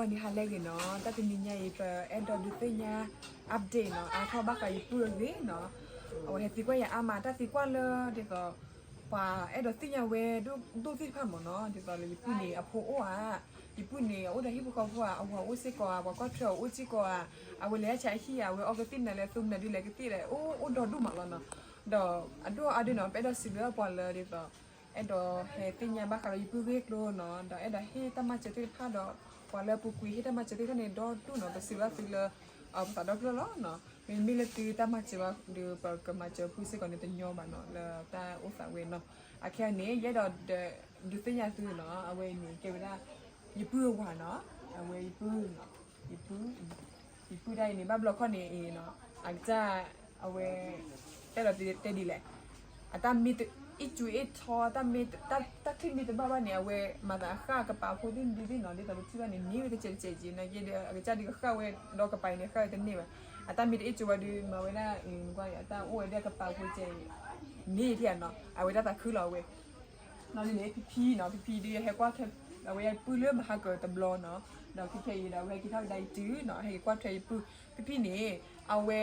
ဂီၤနံၤဟါလၢအဂ့ၤနီၤ, တၢ်တနံၤညါအံၤ ပအဲၣ်ဒိးဒုးသ့ၣ်ညါ update နီၤ, အါထီၣ်ဘၣ်ဃးယပုၢ်အဂ့ၢ်နီၤ. အဝဲဟဲသံကွၢ်ယၤအါမး တၢ်သံကွၢ်လၢဒ်သိး ပှၤအဲၣ်ဒိးသ့ၣ်ညါဝဲဒိၣ်ဒိၣ်သ့ၣ်တဖၣ်မ့ၢ်နီၤ, ဒ်သိးလၢယပုၢ်န့ၣ် အဖိအိၣ်ဧါ, ယပုၢ်န့ၣ် အအိၣ်ဒီးဟံၣ်ဖိဃီဖိဧါ, အဝၤအိၣ်စ့ၢ်ကီးဧါ, ပှၤကွၢ်ထွဲအအိၣ်စ့ၢ်ကီးဧါ, အဝဲလဲၤဆါဟံၣ်ဧါ, အဝဲအီၣ်ကသံၣ်နၤလၢသူမနုၤဒ်လဲၣ်ကသံၣ်လဲၣ်, အိၣ်အိၣ်ဒီဒူၣ်မးလီၤနီၤ. ဒီးအဒိၣ်အါဒုနီၤ ပအဲၣ်ဒိးစံးဘျုးပှၤလၢဒ်သိး အဲၣ်ဒိးဟဲသ့ၣ်ညါဘၣ်ဃးလၢယပုၢ်ဂ့ၢ်ကျိၤနီၤ, ဒီးအဲၣ်ဒိးဟ့ၣ်တၢ်မၤစၢၤသ့ၣ်တဖၣ်ဒီး ပှၤလၢအပူၤကွံာ်ဟ့ၣ်တၢ်မၤစၢၤသ့ၣ်တဖၣ်န့ၣ် ဒီဒူၣ်နီၤ, ပစံးဘျုးသုလၢ ပသးဒီဖျၢၣ်လီၤနီၤ. မ့မ့ၢ်လၢသုတၢ်မၤစၢၤဘၣ်ဒီး ပကမၤစၢၤပုၢ်စ့ၢ်ကီးန့ၣ်တညီဘၣ်နီၤ, လၢတၢ်အိၣ်သးဝဲနီၤ. အခဲအံၤန့ၣ် ယအဲၣ်ဒိးဒုးသ့ၣ်ညါသုနီၤ, အဝဲအံၤန့ၣ် ကဲဝဲဒၣ် ယပုၢ်အဝၤနီၤ, အဝဲယပုၢ်နီၤ, ယပုၢ် ယပုၢ်တၢ်အံၤန့ၣ် ဘၣ်ဘျီခီန့ၣ်အံၤနီၤ, အကစၢ် အဝဲ တဲဒီးတဲဒ်လဲၣ်, အတၢ်မ့ၢ်အ့ၣ်ကူအ့ၣ်ထီ, တၢ်မ့ၢ် တၢ်ချံၣ်မ့ၢ်တဘၣ်ဘၣ်န့ၣ် အဝဲမၤသးအဃၣ်ကပၤဖိသ့ၣ်မနုၤသ့ၣ်နီၤ, ဒ်သိးပထံၣ်ဘၣ်န့ၣ် န့ၢ်ဝဲတစဲးတစဲးက့နီၤ, ယဲဒီးအကစၢ်ဒုးကဃၣ်ဝဲဒီးကပၤအံၤန့ၣ် ဃၣ်ဝဲတန့ၢ်ဘၣ်. အတၢ်မ့ၢ်တအ့ၣ်ကူဘၣ်ဒီး မၤဝဲဒၣ် အတၢ်အိၣ်ဝဲဒၣ်ကပၤဖိကဲအံၤ န့ၢ်ထံၣ်ဧါနီၤ, အဝဲတၢ်သးခုလီၤအဝဲ နီၢ်ဒ်န့ၣ် ဖံဖံနီၤ, ဖံဖံဒုးဟဲကွၢ်ထွဲ အဝဲယပုၢ်လၢမဟါကၢၤတဘျီနီၤ, ဒီးခဲခဲအံၤဒီး အဝဲဟဲက့ၤထီၣ်ကဒါအံၤတုၤနီၤ, ဟဲက့ၤကွၢ်ထွဲယပုၢ်, ဖံဖံန့ၣ် အဝဲ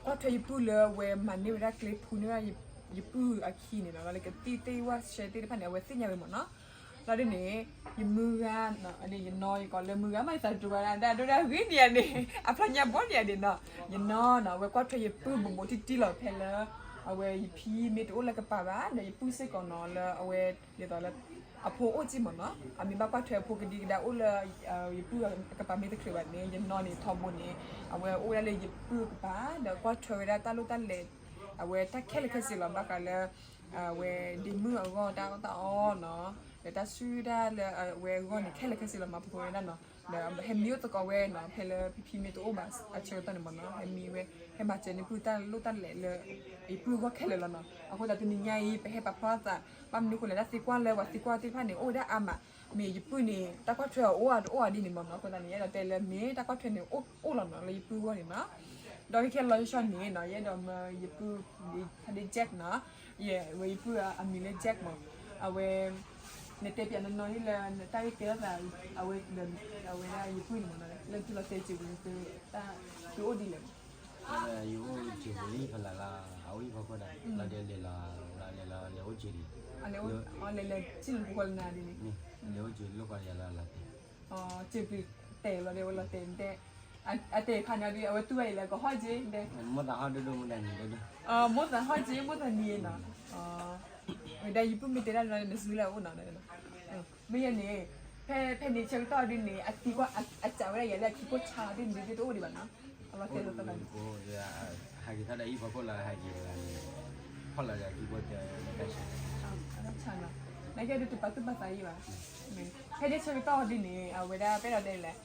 ကွၢ်ထွဲယပုၢ်လၢအဝဲမၤန့ၢ်ဝဲဒၣ်ကျဲဖူန့ၢ်ဝဲဒၣ်ယပုၢ်အခံန့ၣ်နီၤ, လၢကသံၣ်သ့ၣ်ဝၣ်ရှဲသ့ၣ်တဖၣ်န့ၣ် အဝဲသ့ၣ်ညါဝဲမ့ၢ်နီၤ. လီၤဒ်န့ၣ် ယမုၢ်ဂၤ ယနီၢ်ယကိးလၢမုၢ်ဂၤမး ယသးတတူၢ်ဘၣ်ဒၣ် ဒိၣ်ဒၣ်ဂ့ၤန့ၣ်န့ၣ် အဖျီညါဘီန့ၣ်ဒ်နီၤ, ယနီၢ်နီၤ အဝဲကွၢ်ထွဲယပုၢ်ဘူးဘူးတံၢ်တံၢ်လီၤ ဖဲလၢ အဝဲယဖံမ့ၢ်တအိၣ်လၢကပၤဘၣ် ဒီးယပုၢ်စ့ၢ်ကီးနီၤ လၢအဝဲ ဒ်သိးလၢ အဖိအိၣ်က့မ့ၢ်နီၤ, အမ့ၢ်ဘၣ်ကွၢ်ထွဲအဖိကဒံကဒါအိၣ်လၢ ယပုၢ်အကပၤမ့ၢ်တချုးဘၣ်န့ၣ် ယနီၢ်န့ၣ်ထီဘိန့ၣ် အဝဲအိၣ်ဝဲဒၣ်လၢယပုၢ်အကပၤ ဒီးကွၢ်ထွဲဝဲဒၣ်တၢ်လိၣ်တၢ်လဲၤ အဝဲတၢ်ခဲလၢာ်ခဲဆ့လီၤ ဘၣ်ဃးလၢ အဝဲဒ့မုၣ်အဂီၢ်တၢ်အီၣ်တၢ်အီနီၤ, ဒီးတၢ်ဆူၣ်တၢ်လၢအဝဲအဂီၢ်န့ၣ် ခဲလၢာ်ခဲဆ့လီၤ မၤပူၤဝဲဒၣ်နီၤ, ဒီးဟဲမံအိၣ်သကိးဝဲနီၤ ဖဲလၢဖံဖံမ့ၢ်တအိၣ်ဘၣ်အဆၢကတီၢ်န့ၣ်မ့ၢ်နီၤ ဟဲမံဝဲ ဟဲမၤစၢၤန့ၢ်ပုၢ်တၢ်လိၣ်တၢ်လဲၤလၢ ယပုၢ်အဂီၢ်ခဲလၢာ်လီၤနီၤ. အဃိသတးတနံၤညါအံၤ ပဟဲပာ်ဖျါသး ဘၣ်မနုၤဃိလဲၣ် တၢ်သံကွၢ်လၢပှၤသံကွၢ်သ့ၣ်တဖၣ်န့ၣ် အိၣ်ဝဲဒၣ်အါမး, မ့ၢ်ယပုၢ်န့ၣ် တၢ်ကွၢ်ထွဲအအိၣ်အတအိၣ်အဒ်န့ၣ်မ့ၢ်နီၤ, အဃိသတးန့ၣ် အဲၣ်ဒိးတဲလၢမ့ၢ်တၢ်ကွၢ်ထွဲန့ၣ် အိၣ်အိၣ်လီၤနီၤ လၢယပုၢ်အဂီၢ်န့ၣ်နီၤ. ဒီးခဲခဲလီၤဆီဆီန့ၣ်နီၤ ယအဲၣ်ဒိးမၢယပုၢ် ဖါဒ့ Jack နီၤ, ယဝဲယပုၢ်အမံၤလၢ Jack မ့ၢ်, အဝဲ နတဲပၠးနီၢ်နီၢ်ဒ်လၢ နတၢ်ဂ့ၢ်ကဲထီၣ်သး အဝဲ အဝဲဒၣ်ယပုၢ်န့ၣ်မ့ၢ်နီၤ လၢသုလီၤတဲာ်စၢၤပူၤန့ၣ် သုတၢ် သုအိၣ်ဒ်လဲၣ်မ့ၢ် ယအိၣ်စၢၤပူၤလၢဟံၣ်ဖီလာ်လီၤ, အအိၣ်ဟံၣ်ဖီခိၣ်ဒီး လီၤဒုးလဲၤလီၤ, လီၤလဲၤလီၤ လဲၤအိၣ်စၢၤဒံး, လဲၤလဲၤဆ့ၣ်နီၤပူၤဃီလၢနၤဒ်န့ၣ်, လဲၤအိၣ်စၢၤလိၣ်ဃီယၤလီၤလီၤတဲာ်, စၢၤပူၤတဲာ်လီၤဒီး အဝဲလီၤတဲာ်တဲ, အတဲာ်ခါန့ၣ်ဒီး အဝဲတူၢ်ဘၣ်အံၤလၢကဟီၣ်က့ၤဒီး, မိၢ်သးဟီၣ်ဒိၣ်ဒိၣ် မိၢ်သးနံၤဒိၣ်ဒိၣ်, မိၢ်သးဟီၣ်က့ၤ မိၢ်သးနံၤနီၤ, ဝဲဒၣ်ယပုၢ်မ့ၢ်တဲဒၣ်လီၤန့ၣ် နစုလၢအအိၣ်နီၤ, မ့ၢ်ယဲန့ၣ်, ဖဲ ဖဲန့ၣ်ဆၢကတီၢ်ဒ်န့ၣ် အသံကွၢ် အစံးဝဲဒၣ်ယၤလၢအခံခိၣ်ဆါဒ်န့ၣ် ဒ်တအိၣ်ဒံးဘၣ်နီၤ, အလီၤတဲာ်လီၤသးဘၣ်န့ၣ်, ဟဲက့ၤထီၣ်ဒီးဟံၣ်ဖီခိၣ်လီၤ ဟဲက့ၤတဂၤန့ၣ်, ဖီၣ်လီၤဒီးခံခိၣ်တဲလၢတၢ်ဆါ, တၢ်ဆါနီၤ, နာ်က့ဒ်တပာ်သူၣ်ပာ်သးယံၤဘၣ်, ဖဲန့ၣ်ဆၢကတီၢ်ဒ်န့ၣ် အဝဲဒၣ်ပအဲၣ်ဒိးတဲလဲၣ်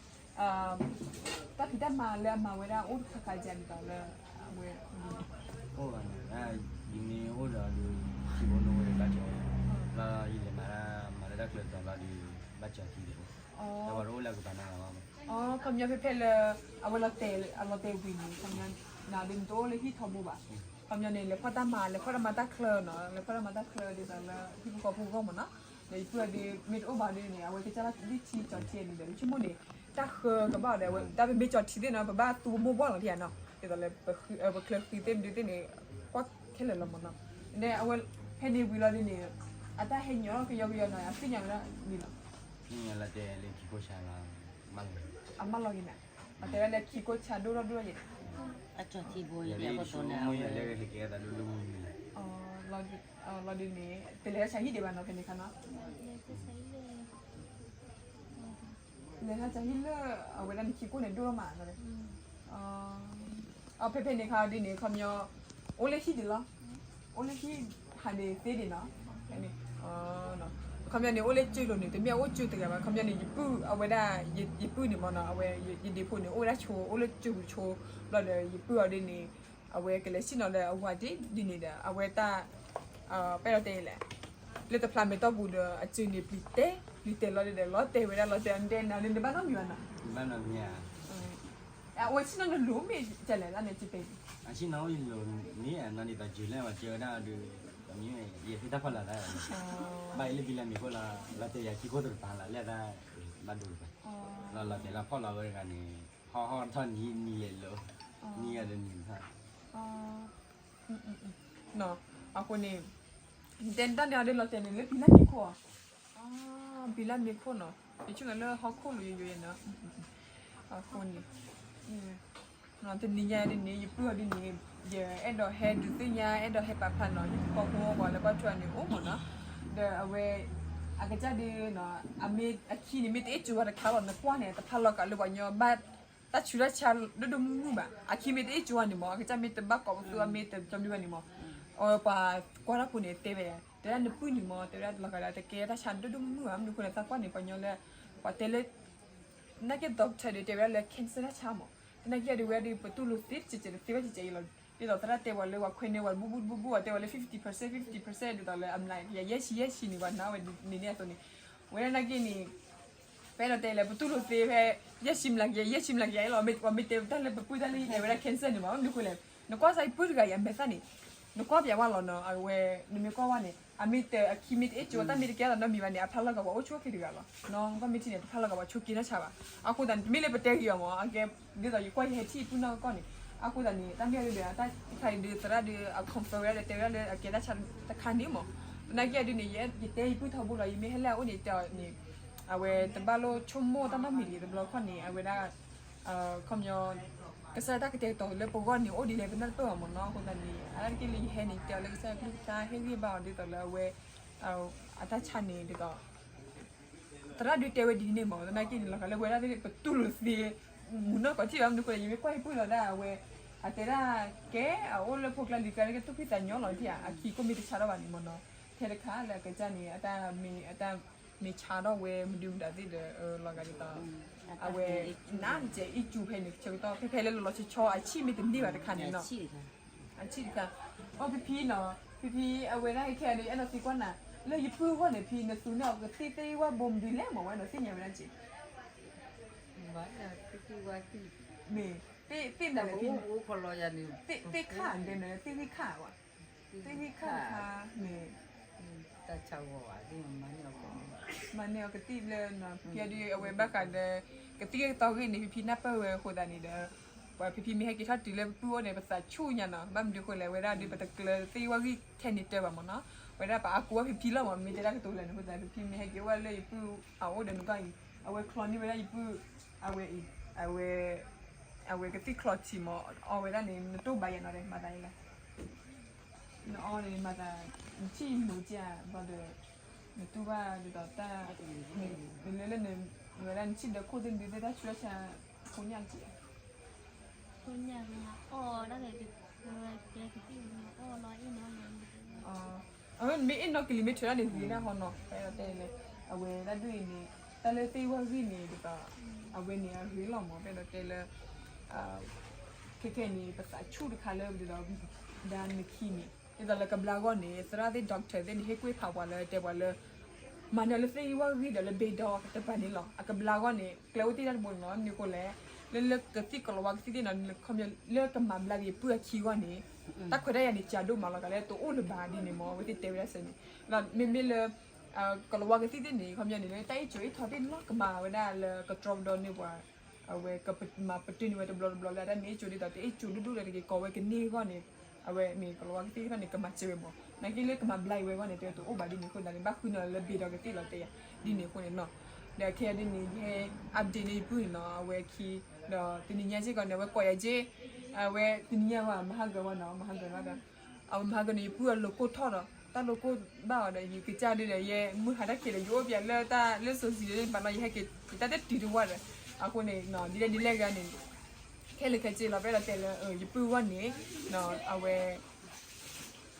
တၢ်ဖံးတၢ်မၤလၢအမၤဝဲဒၣ်အိၣ်တခါခါကဲဒ်သိးလၢ အဝဲ အိၣ်ဘၣ်န့ၣ်, ယမ့ၢ်အိၣ်ဒီးဒုး ထံဖိနိဝဲဘၣ်စၢၤ, လီၤယလဲၤမၤတၢ် မၤလၢတၢ်ချၢတီၤလီၤဒုး ဘၣ်စၢၤထံသ့ၣ်အိၣ်, တၢ်ဝဲတအိၣ်လၢအကပၤနီတဂၤဘၣ်မး, ခီပညီဖဲဖဲလၢ အဝဲလီၤတဲာ် အလီၤတဲာ်ဝံၤန့ၣ် ခီပညီ နၤဒုးနတအိၣ်လၢဟံၣ်ထီဘိဘၣ်, ခီပညီန့ၣ် လဲၤဖီၣ်တၢ်မၤ လဲၤဖီၣ်တၢ်မၤတၢ်ချၢနီၤ လဲၤဖီၣ်တၢ်မၤတၢ်ချၢဒ်သိးလၢ ဟံၣ်ဖိဃီဖိအဂီၢ်မးနီၤ, ဒီးယပုၢ်အဒုး မ့ၢ်တအိၣ်ဘၣ်ဒ်န့ၣ် အဝဲကစၢ်လၢလံၣ်ထံကၠီၤထံန့ၣ်ဒီး ဆိကမိၣ်န့ၣ် တၢ်ဃၢကဘၣ်ဒီး အဝဲ တၢ်ပမ့ၢ်ကၠီၤထံသ့ၣ်နီၤ ပဘၣ်သူပမိၢ်ပှၢ်လီၤထံဧါနီၤ, ဒ်သိးလၢ ပချၢဃံသ့ၣ်မနုၤသ့ၣ်န့ၣ် ကွၢ်ခဲလၢာ်လီၤမးနီၤ, ဒီးအဝဲ ဖဲန့ၣ်ဝံၤလီၤဒ်န့ၣ် အတၢ်ဟဲညီကယီကယီနီၤ အသ့ၣ်ညါဝဲဒၣ်ဒ်လီၤ, သ့ၣ်ညါလီၤတဲာ်လၢခံခိၣ်ဆါလီၤ, အမၢလီၤက့ၤနၤ, အတဲဝဲလၢခံခိၣ်ဆါဒိၣ်ထီၣ်ဒိၣ်ထီၣ်ယဲၢ်န့ၣ်, အကၠီၤထံဘိယဲၢ် လၢကသီန့ၣ် အဝဲ လၢကဟဲကဲသးဒိၣ်ဒိၣ်မုၢ်မုၢ်န့ၣ်, လီၤဒ်န့ၣ် တလဲၤတၢ်ဆါဟံၣ်ဒံးဘၣ်နီၤ ဖဲန့ၣ်ခါနီၤ လဲၤတၢ်ဆါဟံၣ်လၢ အဝဲဒၣ်နခံခိၣ်န့ၣ် ဒိၣ်ထီၣ်မးနီၤ, အဖဲဖဲန့ၣ်ခါဒ်န့ၣ် ခီပညီ အိၣ်လၢဟံၣ်ဒံးလီၤ, အိၣ်လၢဟံၣ်ဟးန့ၣ်သ့ဒံးနီၤ, ခီပညီန့ၣ် အိၣ်လၢကၠိလိၤန့ၣ် တမ့ၢ်အအိၣ်ကၠိတဂၤဘၣ် ခီပညီန့ၣ် ယပုၢ်အဝဲဒၣ် ယပုၢ်န့ၣ်မးနီၤ အဝဲ ယဒ့ဖိန့ၣ် အိၣ်ဝဲဒၣ်ဆိ အိၣ်လၢကၠိပူၤဆိ ဘျီဒီး ယပုၢ်အီၤဒ်န့ၣ် အဝဲကလဲၤဆ့ၣ်နီၤဒီးအဝၤဒ်ဒ်န့ၣ်ဒီး အဝဲတၢ် ပအဲၣ်ဒိးတဲလဲၣ်, လၢတဖျါမဲာ်တီၢ်ပူၤဒီး အစုန့ၣ်ပျံၤတဲာ် ပျံၤတဲာ်လီၤဒီး လီၤတဲာ်ဝဲဒၣ်လီၤတဲာ် နတဲနၤဒ်နဘၣ်နီတမံၤဘၣ်နီၤ, ဘၣ်နီတမံၤဧါ, အဝဲဆ့ၣ်နီၤနလိၤမ့ၢ်ကလဲၣ်လၢန့ၣ်စပယ်, အဆ့ၣ်နီၤအိၣ်ယလိၤမ့ၢ်အနီၤဒ်သိးစၢၤလၢပှၤစၢၤဝဲဒၣ်ဒီး တမ့ၢ်ယဖံတၢ်ဖီလာ်လၢ ဘၣ်အံၤလၢဘံလၢမ့ၤခိၣ်လီၤ လီၤတဲာ်ယၤခံခိၣ်တကပၤလီၤ လၢတၢ် ဘၣ်ဒိတဖၣ်, လီၤလီၤတဲာ်လၢဖီၣ်လီၤဝဲတဂၤန့ၣ်, ဟီၣ်ဟီၣ်ထီၣ်နံၤနံၤလဲၤလိၤ, နံၤဂၤဒီးနံၤထီၣ်, အဃိန့ၣ်, တဲတၢ်န့ၣ်အီၤဒီးလီၤတဲာ်န့ၣ်လၢပံၤလၢမ့ၤခိၣ်အီၤ, ပံၤလၢမ့ၤခိၣ်နီၤ, ယဆိကမိၣ်လၢဟီၣ်ခိၣ်လိၤယိယိနီၤ, အဃိန့ၣ် တနံၤညါဒ်န့ၣ် ယပုၢ်အီၤဒ်န့ၣ်, ယအဲၣ်ဒိးဟဲဒုးသ့ၣ်ညါ အဲၣ်ဒိးဟဲပာ်ဖျါနီၤ, ယကီၢ်ဖိပှၤလၢကွၢ်ထွဲအီၤန့ၣ်အိၣ်မးနီၤ, ဒီးအဝဲ, အကစၢ်ဒ်နီၤ, အမ့ၢ်အခံန့ၣ် မ့ၢ်တအ့ၣ်ကၠိဝဲတခါလီၤ နကွၢ်န့ၣ် တဖၣ်လီၤကးလၢပှၤညီဘၣ်, တၢ်ဆူးတၢ်ဆါဒိၣ်ဒိၣ်မုၢ်မုၢ်ဘၣ်, အခံမ့ၢ်တအ့ၣ်ကၠိဝဲန့ၣ်မး အကစၢ်မ့ၢ်တဘၣ်ကိးပသူအမ့ၢ်တကၠီဘျုးဝဲန့ၣ်မး, အပှၤကွၢ်တၢ်ဖိန့ၣ်တဲဝဲ, တဲဒၣ်နပုၢ်န့ၣ်မး တဲဝဲဒၣ်လီၤကးဒီး တကဲတၢ်ဆါဒိၣ်ဒိၣ်မုၢ်မုၢ်ဘၣ် မနုၤဃိလဲၣ် သးကွၢ်န့ၣ် ပှၤညီလၢ, ပှၤတဲလၢ နာ်က့ doctor ဒီးတဲဝဲဒၣ်လၢ cancer တၢ်ဆါမး, သနာ်က့ဒီးဝဲဒၣ် ပတူၢ်လိာ်သ့တစဲးစဲး သ့ဝဲတစဲးအံၤလီၤ, ဒ်သိးသရၣ်တဲပှၤလၢပှၤခွဲးန့ၢ်ဝဲတဘူၣ်ဘူၣ်တဘူၣ်ဘူၣ် အတဲဝဲလၢ fifty percent fifty percent ဒ်သိးလၢအမျးကယၤယဲၢ်ဆံယဲၢ်ဆံန့ၣ် ပှၤနာ်ဝဲန့ၣ်န့ၣ်အသိးန့ၣ်, ဝဲဒၣ်နာ်က့န့ၣ်, ဖဲဒီးတဲလၢပတူၢ်လိာ်သ့ဖဲ, ယဲၢ်ဆံမျးကယၤ ယဲၢ်ဆံမျးကယၤအံၤလီၤ, မ့ၢ်ပှၤမ့ၢ်တဲတၢ်လၢပပုၢ်တၢ်လၢယတဲဝဲဒၣ် cancer န့ၣ်မး မနုၤဃိလဲၣ်, နကွၢ်စၢ်ယပုၢ်တဂၤအံၤအမဲာ်သၣ်န့ၣ်, နကွၢ်ပျးဝဲလီၤနီၤ အဝဲ, နမ့ၢ်ကွၢ်ဝဲန့ၣ် အမ့ၢ်တအခံမ့ၢ်တအ့ၣ်ကၠိ တၢ်မ့ၢ်တကဲလီၤနီတမံၤဘၣ်န့ၣ် အဖျါလီၤကးပှၤအိၣ်ဆူၣ်အိၣ်ချ့တဂၤလီၤ, နီၢ်ကီၢ်မ့ၢ်ထံၣ်န့ၣ် တဖျါလီၤကးပှၤဆိးက့နီၢ်ဆါဘၣ်, အဃိသတးန့ၣ် တမ့ၢ်လၢပတဲဂ့ၤအီၤမး အကဲ, ဒ်သိးယကွၢ်ယဟဲထံၣ်ယပုၢ်နီၢ်ကီၢ်န့ၣ် အဃိသတးန့ၣ် တၢ်မ့ၢ်ဒ်ဒီး တၢ်တခါအံၤဒ်သရၣ်ဒီး အ confirm ဝဲဒၣ်ဒီးတဲဝဲဒၣ်လၢအကဲတၢ်ဆါတခါန့ၣ်မး, သနာ်က့ဒ်န့ၣ် ယတဲယပုၢ်ထီဘိလီၤ ယမ့ၢ်ဟဲလၢအအိၣ်န့ၣ်တဲအီၤန့ၣ်, အဝဲတဘၣ်လိၣ်ဆိကမိၣ်တၢ်နီတမံၤတဂ့ၤ တဘျီခီန့ၣ် အဝဲဒၣ် ခီပညီ, ကစၢ်ယွၤတၢ်ကတဲာ်ကတီၤလၢပဂီၢ်န့ၣ် အိၣ်ဒ်လဲၣ်ပနၢ်တပၢၢ်အီၤမးနီၤ, အဃိသတးန့ၣ် အါတက့ၢ်လၢယဟဲန့ၣ် ယတဲအီၤလၢကစၢ်ယွၤကလုၢ်ကထါဟ့ၣ်ဂံၢ်ဘါအီၤဒ်သိးလၢအဝဲ, အတၢ်ဆါန့ၣ်ဒ်သိး သရၣ်ဒုးတဲဝဲဒ်န့ၣ်မး သနာ်က့န့ၣ် လီၤဂာ်လၢဝဲဒၣ်ပတူၢ်လိာ်သ့, မုာ်နီၢ်ကီၢ်ထံၣ်ဘၣ်မနုၤဃိလဲၣ် ယမ့ၢ်ကွၢ်ယပုၢ်လီၤဒၣ်အဝဲ, အတဲဒၣ်ကဲ, အအိၣ်လၢဖိကျါလံၤကျါလၢကသူၣ်ဖှံသးညီလီၤဒ်ဧါ အခံကိၢ်မ့ၢ်တဆါထီၣ်ဘၣ်န့ၣ်မးနီၤ, ထဲတခါလၢအကစၢ်န့ၣ် အတၢ်မ့ၢ်, အတၢ်မ့ၢ်ဆါထီၣ်ဝဲမဒုမတၤသ့ၣ်ဒီး လီၤဂာ်ဒ်သိး, အဝဲ, နးနကဲအ့ၣ်ကၠိဖဲန့ၣ် ဆၢကတီၢ်ဖဲဖဲလၢလီၤလီၤဆီဆီအဆံၣ်မ့ၢ်တန့ၢ်ဘၣ်တခါန့ၣ်နီၤ အဆံၣ်တခါ, အိၣ်ဖံဖံနီၤ, ဖံဖံ အဝဲဒၣ်ခဲအံၤဒ် အဲၣ်ဒိးသံကွၢ်နၤ, လၢယပုၢ်အဂီၢ်န့ၣ် ဖံနသူန့ၢ်အီၤကသံၣ်သ့ၣ်ဝဲဘိမနုၤလဲၣ်မး ဝဲအဲၣ်ဒိးသ့ၣ်ညါဝဲဒၣ်က့ၤ, မ့ၢ်, သ့ၣ်သ့ၣ်နၤလၢဖံ, သ့ၣ်ခါဒဲးနၤ သ့ၣ်ဂံၢ်ခါဝဲ, သ့ၣ်ဂံၢ်ခါတခါ, မ့ၢ် တၢ်ဆါဂီၤဘၣ်ဒ်မၤန့ၢ်အီၤက, မၤန့ၢ်အီၤကသံၣ်ဘျဲၣ်နီၤ ဖံဖံဒ်အဝဲဘၣ်ဃးဒီး, ကသံၣ်ကသီဂ့ၢ်န့ၣ် ဖံဖံနၢ်ပၢၢ်ဝဲအဃိသတးန့ၣ်ဒီး, ပှၤဖံဖံမ့ၢ်ဟဲက့ၤထီၣ်တုၤလၢပပုၢ်အိၣ်န့ၣ် ပသးဆူၣ်ညါနီၤ ဘၣ်မနုၤဃိလဲၣ် ဝဲဒၣ်ဒ်ပတကျၢၤသ့ၣ်ဝဲဂံၢ်ထဲန့ၣ်တၢၢ်ဘၣ်မးနီၤ, ဝဲဒၣ်ပအါကိးဝဲဖံဖံလီၤမး မ့ၢ်တဲဒၣ်ကတိၤလဲၣ်န့ၣ်အဃိသတး ဖံဖံမ့ၢ်ဟဲက့ၤအိၣ်ဝဲလၢယပုၢ်အအိၣ်ဒီးနကွၢ်အံၤ, အဝဲချီန့ၢ်ဝဲဒၣ်ယပုၢ်, အဝဲအံၤ, အဝဲ, အဝဲကသံၣ်ချီထံမး အီဝဲဒၣ်န့ၣ် နတိၢ်ဘၣ်ယၤနီၤဒီး မၤသးအံၤလဲၣ် နအီန့ၣ်မၤသး, နထံၣ်မုာ်ကဘျီဒီး, နတူၢ်ဘၣ်ဒ်သိးတၢ်, နလၢလၢန, ဝဲဒၣ်နထံၣ်ဒီးခိၣ်သ့ၣ်ဒုးသ့ၣ်တၢ်ဆူးတၢ်ဆါ, ဖိညၣ်က့ၤ, ဖိညၣ်အီၣ်ဒၣ်လဲာ်, အဝဲမ့ၢ်အ့ၣ်နီၢ်ကလံၤမ့ၢ်ထွဲဒၣ်န့ၣ် ဂ့ၤဒၣ်ဟီနီၤ ပအဲၣ်ဒိးတဲလၢ, အဝဲဒၣ်ဒ်အံၤန့ၣ်, တၢ်လၢသ့ၣ်ဝဲဂံၢ်န့ၣ်ဒ်သိး, အဝဲန့ၣ်အဂ့ၤလီၤမး ပအဲၣ်ဒိးတဲလၢ ခဲခဲအံၤန့ၣ် ပသးဆူၣ်တခါလၢဒ်သိး, ဒါနခံန့ၣ် ဒ်သိးလၢကဘျါဂီၢ်န့ၣ် သရၣ်သ့ၣ် doctor သ့ၣ်န့ၣ် ဟ့ၣ်ကွၢ်ဖးပှၤလၢတဲပှၤလၢ, မၤန့ၢ်လၢသ့ၣ်ဝဲဂံၢ်ဒီးလၢဘ့ၣ်ဒီးတပၤန့ၣ်လီၤ အကဘျါဂီၢ်န့ၣ် ကျဲအိၣ်တ့ၢ်တၢ်တဘိန့ၣ်လီၤ မနုၤအဃိလဲၣ်, လၢလၢကသံၣ်ကလီၤဝါကသံၣ်သ့ၣ်နီၤ ခီပညီလၢကမၤဘျါက့ၤပုၢ်အခံဂီၢ်န့ၣ်, တၢ်ခွဲးတၢ်ယာ်န့ၣ် ကးဒိၣ်မးလီၤ ကလဲၣ်တအိၣ်လၢၤဘၣ်ဒ်န့ၣ်မး အဝဲသ့ၣ်တဲဝဲဒၣ်စ့ၢ်န့ၣ်, မ့မ့ၢ်လၢ ကလီၤဝါကသံၣ်သ့ၣ်န့ၣ် ခီပညီန့ၣ် လၢတၢ်အ့ၣ်ကၠိအ့ၣ်ထီသ့ၣ်န့ၣ်လီၤ ကမၤဝဲဒၣ်လၢကတြီကဒီးန့ၢ်ပှၤ, အဝဲကမၤပတုာ်န့ၢ်ဝဲတဘျီတဘျီလၢ တၢ်မ့ၢ်အ့ၣ်ကၠိဒ်သိးတအ့ၣ်ကၠိဒိၣ်ဒိၣ်လၢတက့ၤကိးဝဲကန့ၢ်အဂီၢ်န့ၣ်, အဝဲမ့ၢ်ကလီၤဝါကသံၣ်သ့ၣ်တဖၣ်န့ၣ် ကမၤစၢၤဝဲမး နာ်က့လၢကမၤဘျါအံၤဝဲအဂီၢ်န့ၣ် တဲဝဲတအိၣ်ဘၣ်ဒ်န့ၣ်အဃိသတးန့ၣ် ဘၣ်ဃုနီၤလၢဘ့ၣ်ဒီးကသံၣ်လီၤတဲယၤ, ဒ်န့ၣ်အဃိန့ၣ်နီၤ, ဒီးခဲအံၤဒ်န့ၣ် ယဟဲ update န့ၢ်ယပုၢ်န့ၣ်နီၤ အဝဲခံ, ဒီးတနံၤညါစ့ၢ်ကီးန့ၣ် အဝဲကိးယၤက့ၢ်, အဝဲတနံၤညါဘၣ် မဟါဂၤဝဲနီၤ မဟါဂၤဝဲဒီး အဝဲမဟါဂၤန့ၣ် ယပုၢ်အလိၤကိၢ်ထီၣ်ဒီး တၢ်လိၤကိၢ်ဘၣ်အီၤဒီး ယကစၢ်ဒ်ဒီး ယဲမုၢ်ဟါတၢ်ခံးဒီး ယအိၣ်ပၠးလၢတၢ်လၢစိၤဆံးန့ၣ် ပာ်လီၤယဟဲက့ၤ ယတၢ်တတုၤတဝၢ်ဒီး အဃိန့ၣ် ဒ်လဲၣ်ဒ်လဲၣ်ဂ့ၤန့ၣ် ခဲလၢာ်ခဲဆ့လီၤ ပအဲၣ်ဒိးတဲလၢ ယပုၢ်အဂီၢ်န့ၣ် အဝဲ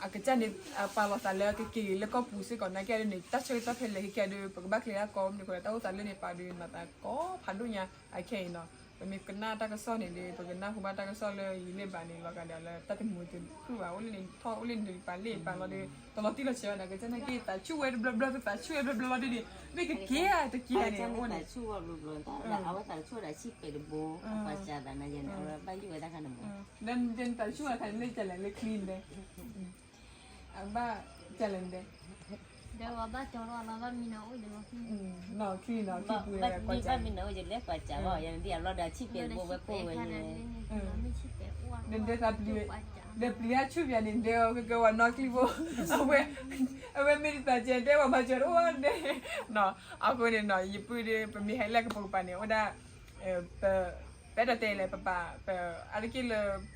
အကစၢ်န့ၣ် ပာ်လီၤသးလၢကက့ၤလၢကီၢ်ပူၤစ့ၢ်ကီး နာ်က့ဒ်န့ၣ် တၢ်ဆၢကတီၢ်ဖဲလဲၣ်ခဲခဲဒ် ပကဘၣ်ကျဲၤတၢ်ကီ မနုၤအဃိလဲၣ် တၢ်အိၣ်သးလၢန့ၣ်ပာ်ဒီး မၤသးကိးဖးဒိၣ်ညါ အခဲအံၤနီၤ ပမ့ၢ်ကနၣ်တၢ်ကစီၣ်န့ၣ်ဒီး ပကနၣ်ဟူဘၣ်တၢ်ကစီၣ်လၢယလဲၤဘၣ်န့ၣ် လီၤဂာ်ဒီးလၢတၢ်တမုာ်တခုၣ်ဘၣ် အိၣ်လၢန့ၣ်ထီၣ်အိၣ်လၢန့ၣ်ပာ်လ့ၣ်ပာ်လီၤဒီး တလီၤတံၢ်လီၤဆဲးဘၣ်ဒီး ကစၢ်နာ်က့သးဆူၣ်ဝဲတဘျီဘျီ သးဆူၣ်ဝဲတဘျီဘျီဒ်န့ၣ် မ့ၢ်ကက့ၤဧါတက့ၤဧါန့ၣ် အိၣ်န့ၣ် အဝဲသးဆူၣ်ဝဲတဘျီဘျီ အဝဲသးဆူၣ်ဝဲဒၣ်ဆံးပဲးတဘိ အပှၤစၢ်သးနာ်ယဲန့ၣ် အဝဲဘၣ်ယိၣ်ဝဲတၢ်ခါန့ၣ်မး သးဆူၣ်ဝဲတခါန့ၣ် လၢကလဲၤလၢချံန့ၣ် အဘၣ်ကလဲၤန့ၣ် ဘၣ်ကၠီလီၤ ဘၣ်မံနီၤအိၣ်ယလီၤ, နီၢ်ချံနီၤ ချံပူၤဘၣ်မံနီၤအိၣ်ယလဲၤကွၢ်စးဘၣ် ယၤန့ၣ်ဒ်အလီၢ်ဒီးဆံၣ်ပဲာ်ဘိဝဲကိၣ်ဝဲန့ၣ်, နဒဲသးပျံၤ, ဒီးပျံၤတၢ်ဆူၣ်ပၠးန့ၣ် ဒဲအီၤကကဲဝဲနီၢ်ချံဖိ, အဝဲ, အဝဲမ့ၢ်တသးကဲတဲဝဲမၤစၢၤတအိၣ်ဒဲး, အဃိန့ၣ်နီၤ ယပုၢ်ဒီး ပမ့ၢ်ဟဲလၢကပိာ်ကပၤန့ၣ် အိၣ်ဒၣ် ပအဲၣ်ဒိးတဲလၢပပၢ် ပအါတက့ၢ်လၢ ပ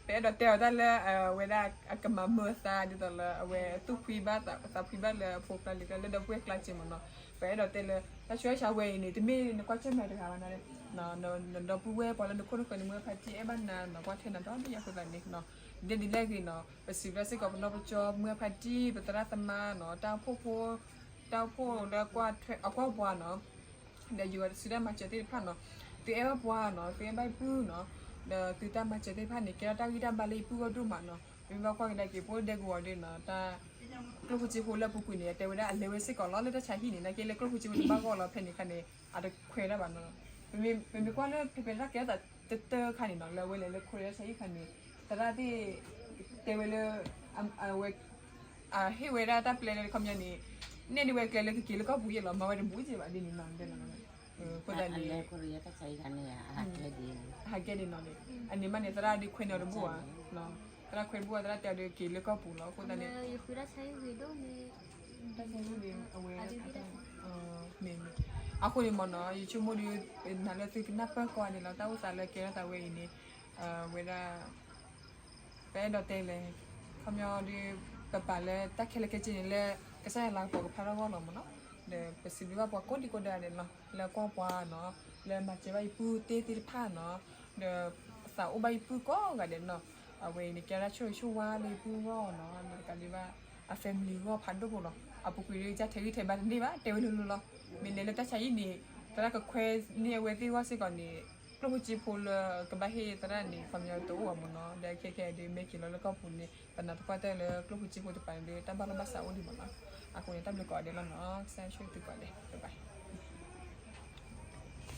အဲၣ်ဒိးတဲအီၤတၢ်လၢ အဝဲဒၣ်အကမၤမုာ်အသး ဒ်သိးလၢအဝဲသူၣ်ဖှံဘၣ် သးဖှံဘၣ်လၢအဖိကျါလံၤကျါ လၢဒီပုၢ်ဝဲၢ်ကျါစ့ၢ်မ့ၢ်နီၤ, ပအဲၣ်ဒိးတဲလၢ တၢ်ဆူးတၢ်ဆါဝဲအံၤန့ၣ် တမ့ၢ်နကွၢ်ဆၢၣ်မဲာ်တဂၤဘၣ်နီၤ, နဒီပုၢ်ဝဲၢ်ပှၤလၢနခိၣ်နဃၢၤန့ၣ် မုၢ်ဖါတံၢ်အဲၣ်ဘၣ်နၤနီၤ ကွၢ်ထွဲနၤဒီဘ့ၣ်ယၤအဃိသတးန့ၣ်, ဒ်ဒ်လဲၣ်ဂ့ၤနီၤ ပစံးဘျုးစ့ၢ်ကီးပနီၢ်ပကၠီ မုၢ်ဖါတံၢ် ပသရၣ်သမါနီၤ တၢ်အိၣ်ဖှိၣ်ဖိ တၢ်အိၣ်ဖှိၣ်လၢအကွၢ်ပှၤနီၤ ဒီးယွၤစုဒၣ်မၤစၢၤသ့ၣ်တဖၣ်နီၤ, သုအဲၣ်ဘၣ်ပှၤနီၤ သုအဲၣ်ဘၣ်ယပုၢ်နီၤ, ဒီးသုတၢ်မၤစၢၤသ့ၣ်တဖၣ်န့ၣ် ကဲထီၣ်တၢ်ဂံၢ်တၢ်ဘါလၢယပုၢ်ဂီၢ်ဒိၣ်မးနီၤ, ပမ့ၢ်ဘၣ်ကွၢ်ကဒါက့ၤ ပအိၣ်ဒဲကဝီၤဒီးနီၤ တၢ် ကျိၣ်ဖိစ့ဖိလၢအပူၤကွံာ်န့ၣ် အတဲဝဲဒၣ်အလဲၤဝဲစ့ၢ်ကီးလီၤ လၢတၢ်ဆါဟံၣ်န့ၣ် နာ်က့လၢကျိၣ်ဖိစ့ဖိတဘၣ်ဂီၢ်လီၤဖဲန့ၣ်ခါန့ၣ် အတခွဲးဒၣ်ဘၣ်နီၤ, ပမ့ၢ်ကွၢ်လၢဖဲဖဲတၢ်ကဲထီၣ်သးတတၢခါန့ၣ်နီၤ လၢအဝဲလဲၤလၢခွဲးလၢတၢ်ဆါဟံၣ်ခါန့ၣ် သရၣ်သ့ၣ် တဲဝဲလၢ အဝဲ အဟ့ၣ်ဝဲဒၣ်တၢ်ပျဲလၢခီပညီန့ၣ် နဲၣ်ဒၣ်ဝဲကျဲလၢကက့ၤလၢကီၢ်ပူၤယဲၢ်လီၤ မၤဝဲတဘူးက့ဘၣ်ဒ်န့ၣ်နီၤ, အဃိသတးန့ၣ် ဟးကဲဒ်နီၤန့ၣ် အန့ၣ်မးန့ၣ် သရၣ်ဒုးခွဲးန့ၢ်အီၤတဘူးဧါ, သရၣ်ခွဲးတဘူးဧါ သရၣ်တဲအီၤဒုးက့ၤလၢကီၢ်ပူၤလီၤ အဃိသတးန့ၣ် တၢ်ဆါဟံၣ်န့ၣ် အဝဲ မ့ၢ် အဃိန့ၣ်မ့ၢ်နီၤ ယဆိကမိၣ်ဒီး နၤလၢသုကနၢ်ပၢၢ်ကီးန့ၣ်လီၤ တၢ်အိၣ်သးလၢကဲထီၣ်သးဝဲအံၤန့ၣ် ဝဲဒၣ် ပအဲၣ်ဒိးတဲလဲၣ်, ခီပညီဒီး ပပာ်လၢတၢ်ခဲလၢာ်ခဲဆ့န့ၣ်လၢ ကစၢ်ယွၤလၤကပီၤကဖးထီၣ်ဂီၢ်လီၤမ့ၢ်နီၤ, ဒီးပစံးဘျုးဘၣ်ပှၤကိးဒံကိးဒဲးန့ၣ်လီၤ လၢကွၢ်ပှၤနီၤ, လၢမၤစၢၤဘၣ်ယပုၢ်သ့ၣ်သ့ၣ်တဖၣ်နီၤ, ဒီးသးအိၣ်ဘၣ်ယပုၢ်ကိးဂၤဒဲးနီၤ, အဝဲအံၤန့ၣ် ကဲဒၣ်ဆိၣ်ဂ့ၤဆိၣ်ဝါလၢယပုၢ်ဂီၢ်နီၤ, ဒီးတကးဒံးဘၣ် အ family ဂီၢ်ဖးဒိၣ်ဖိလီၤ, အပူၤကွံာ်ဒီး ကစၢ်ထဲးဂံၢ်ထဲးဘါတန့ၢ်ဘၣ် တဲဝဲလိၤလိၤလီၤ, မ့ၢ်လဲၤလၢတၢ်ဆါဟံၣ်န့ၣ် သရၣ်ကခွဲးန့ၢ်အဝဲသ့ၣ်ဂီၢ်စ့ၢ်ကီးန့ၣ် ကျိၣ်ဖိစ့ဖိလၢကဘၣ်ဟ့ၣ်သရၣ်န့ၣ် ခီပညီတအိၣ်ဘၣ်မ့ၢ်နီၤ, ဒီးခဲခဲဒီး မ့ၢ်က့ၤလီၤလၢကီၢ်ပူၤန့ၣ် ပနာ်သပှၢ်တၢၢ်လၢကျိၣ်ဖိစ့ဖိတပၤန့ၣ်ဒီး တၢ်ဘၣ်လိာ်ဘၣ်စးအိၣ်ဒံးမ့ၢ်နီၤ, အဃိန့ၣ် တၢ်ဘျုးကိးဂၤဒဲးလီၤနီၤ, ကစၢ်ဆိၣ်ဂ့ၤသုကိးဂၤဒဲး bye bye.